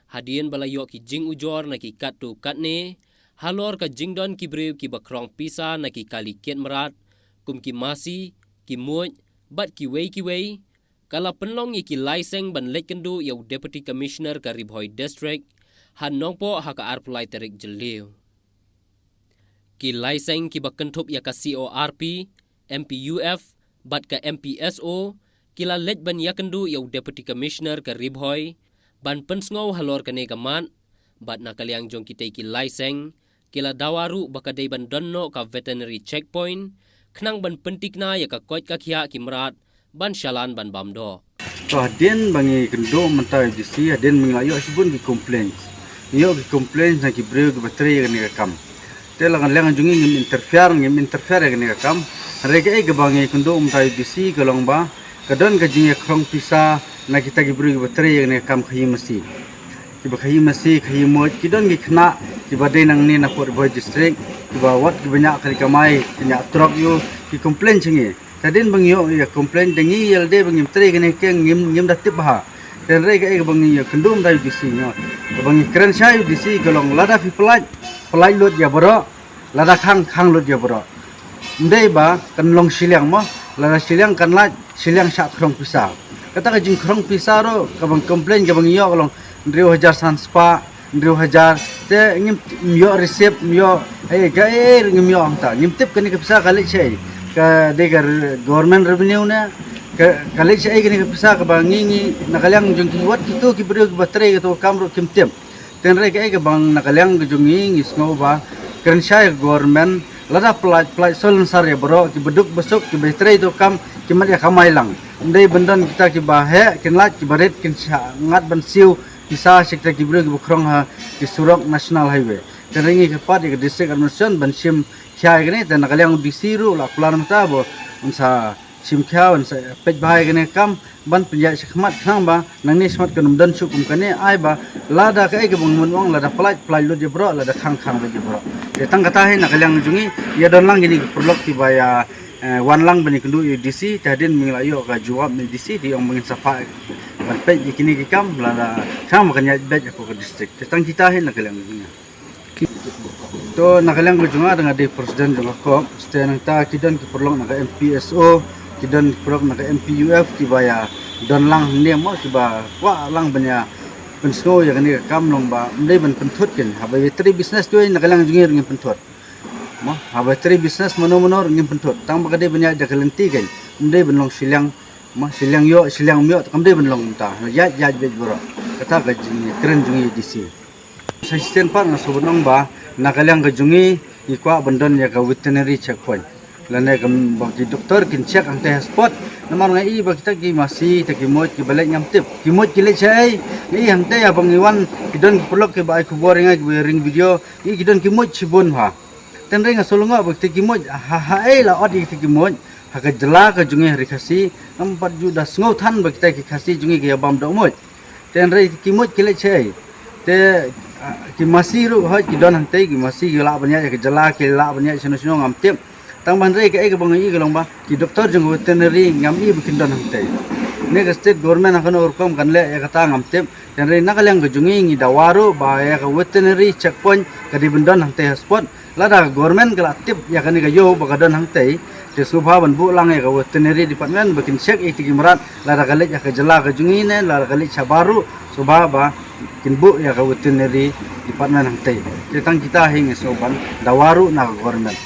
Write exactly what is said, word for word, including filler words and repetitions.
Hadien ba la ïoh ki jingujor na ki katto katne halor ka jingdon ki briew kiba khrong pisa na ki kali kiad mrad kum ki masi, ki muid bad kiwei kiwei, ka la pynlong ïa ki lai seng ban leit kynduh ïa u Deputy Commissioner ka Ri Bhoi District ha Nongpoh ha ka arphew lai tarik Jylliew. Ki lai seng kiba kynthup ïa ka C O R P, M P U F bad ka M P S O ki la leit ban ïakynduh ïa u Deputy Commissioner ka Ri Bhoi ban pynsngew halor kane ka mat, bad na ka liang jong kitei ki lai seng ki la dawa ruh ba ka dei ban don noh ka veterinary checkpoint khnang ban pyntikna ïa ka koit ka khiah ki mrad ban shalan ban bam doh. To hadien ba ngi kynduh mynta ïa U D C, hadien ba ngi la ïoh shibun ki complaints. Ngi ïoh ki complaints na ki briew kiba trei ïa kane ka kam. Te la ka liang jong ngi ngim interfere, ngim interfere ïa kane ka kam. Hynrei kaei kaba ngi kynduh mynta ïa U D C ka long ba ka don ka jingïakhrong pisa na kita ki briew kiba trei ïa kane ka kam khaïi masi. Kiba khaïi masi, khaïi muid, ki don ki khynnah kiba dei nangne na Ri Bhoi District, kiba wat kiba ñiah kali kamai, ki ñiah trok ïa u, ki complain sha ngi. Hadien ba ngi ïoh ïa complain, te ngi ïa lade ba ngim trei kane ka, ngim, ngim da tip bha. Hynrei kaei kaba ngi ïa kynduh mynta ïa U D C, no. Kaba ngi kren sha U D C ka long lada phi pynlait, pynlait lut ïa baroh, lada khang, khang lut ïa baroh. Ym dei ba kan long shiliang mo, lada shiliang kan lait, shiliang shah khrong pisa. Kata ka jingkhrong pisa ruh, kaba ngi complain, kaba ngi ïoh ka long hynriew hajar san spah, hynriew hajar, te ngim, ngim ïoh receipt, ngim ïoh, eh, kaei ruh ngim ïoh hangta. Ngim tip kane ka pisa ka leit shaei. Ka dei ka re-, government revenue ne, ka, ka leit shaei kane ka pisa kaba ngi, ngi, na ka liang jong ki wat kito ki briew kiba trei kato ka kam ruh kim tip. Hynrei kaei kaba na ka liang ka jong ngi ngi sngew ba kren sha ïa ka government, lada pynlait, pynlait salonsar ïa baroh, kiba duk ba suk, kiba trei kato ka kam, ki mat ïa kamai lang. Ym dei ban don kita kiba heh, kin lait, kiba rit, kin shah ngat ban siew pisa sha kita ki briew kiba khrong ha ki surok National Highway. Hynrei ngi kyrpad ïa ka District Administration ban shim khia ïa kane, te na ka liang U D C ruh la plan mynta ba un sa shim khia, un sa peit bha ïa kane ka kam ban pynïaid shakhmat khnang ba nangne shakhmat kan ym don shuh kum kane, ai ba lada kaei kaba ngi mut ong, lada pynlait, pynlait lut ïa baroh, lada khang, khang lut ïa baroh. Te tang kata hi na ka liang jong ngi, ïa don lang kine ki paralok kiba ïa eh, wan lang ban ïakynduh ïa U D C, te hadien ba ngi la ïoh ka jubab na U D C, te ong ba ngin sa phah ban peit ïa kine ki kam, lada khnang ba kan ïaid beit ha ka district. Te tang kita hi na ka liang jong nga. To na ka liang jong nga, da nga dei president jong ka COP, te nangta ki don ki paralok na ka M P S O, ki don ki paralok na ka M P U F, kiba ïa don lang hangne mo, kiba kwah lang ban ïa pynsngew ïa kane ka kam long ba ym dei ban pynthut kin. Haba ïa trei business to na ka liang jong ngi ruh ngin pynthut. Mo, haba trei business mano mano ruh ngim pynthut. Tang ba ka dei ban ïaid da ka lynti kein. Ym dei ban long shiliang, mo, shiliang ïoh, shiliang ym ïoh, kam dei ban long kumta. Ïaid, ïaid beit baroh. Kata ka jingkren jong ngi U D C. Sa shisien pat nga shu ban ong ba na ka liang ka jong ngi, ngi kwah ban don ïa ka veterinary checkpoint. Lane ka ba ki doktor kin check hangtei ha spot. Namar nga i ba kita ki masi, kita ki muid kiba leit ngam tip. Ki muid ki leit shaei, nga i hangtei haba ngi wan, ki don ki paralok kiba ai khubor ïa nga, kiba ring video, ngi i ki don ki muid shibun bha. Hynrei nga shu lyngngoh ba kita ki muid, ha, haei la ot ïa kita ki muid, ha ka jylla ka jong ngi ha Ri Khasi, ngam pat ju da sngew than ba kita ki Khasi jong ngi ki ïa bam doh muid. Hynrei ki muid ki leit shaei. Te, ah, ki masi ruh hooid ki don hangtei, ki masi ki lah ban ïaid ha ka jylla, ki lah ban ïaid shano shano ngam tip. Tang ba hynrei kaei kaba nga i ka long ba ki doktor jong ka veterinary ngam i ba kin don hangtei. Ne ka state government ha kano ka rukom kan leh ïa kata ngam tip. Hynrei na ka liang ka jong ngi ngi dawa ruh ba ïa ka veterinary checkpoint ka dei ban don hangtei ha spot. Lada ka government ka la tip ïa kane ka ïew ba ka don hangtei, te sngewbha ban buh lang ïa ka veterinary department ba kin check ïa kita ki mrad, lada ka leit ha ka jylla ka jong ngi ne lada ka leit shabar ruh, sngewbha ba kin buh ïa ka veterinary department hangtei. Te tang kita hi ngi sngewbha ban dawa ruh na ka government.